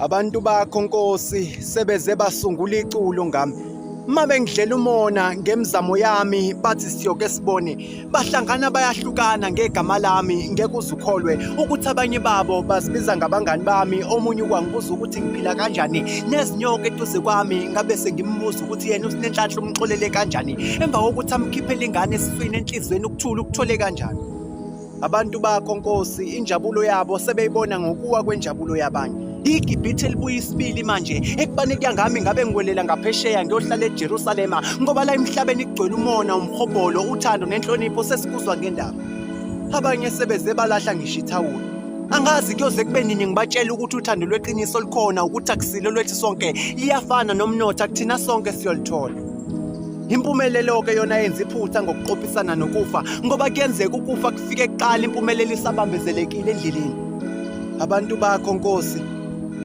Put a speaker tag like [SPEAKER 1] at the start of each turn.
[SPEAKER 1] Abantu bakho Nkosi sebeze basungula iculo ngami. Uma bengidlela umona ngemizamo yami bathi siyoke sibone bahlangana bayahlukana ngegama lami ngeke uze ukholwe ukuthi abanye babo bazibiza ngabangani bami omunye ukwangibuza ukuthi ngiphila kanjani nezinyoka eduze kwami ngabe sengimbuza ukuthi yena usinenhlanhla umxolele kanjani emva kokuthi amkhiphele ingane esiswini enhliziyweni ukuthula ukuthole kanjani. Abantu bakho Nkosi, injabulo yabo sebeyibona ngokuwa kwenjabulo yabanye. IGibhithe libuya isibili manje ekubani kuya ngami ngabe ngiwelela ngaphesheya ngiyohlala eJerusalema ngoba la emhlabeni kugcwele umona, umhobholo, uthando nenhlonipho sesikuzwa ngendaba. Abanye sebeze balahla ngisho ithawula. Angazi kuyoze kube nini ngibatshela ukuthi uthando lweqiniso lukhona ukuthi akusilo lwethu sonke liyafana nomnotho akuthina sonke siyolithola. Impumelelo-ke yona yenza iphutha ngokuqophisana nokufa ngoba kuyenzeka ukufa kufike kuqala impumelelo isabambezelekile endleleni. Abantu bakho Nkosi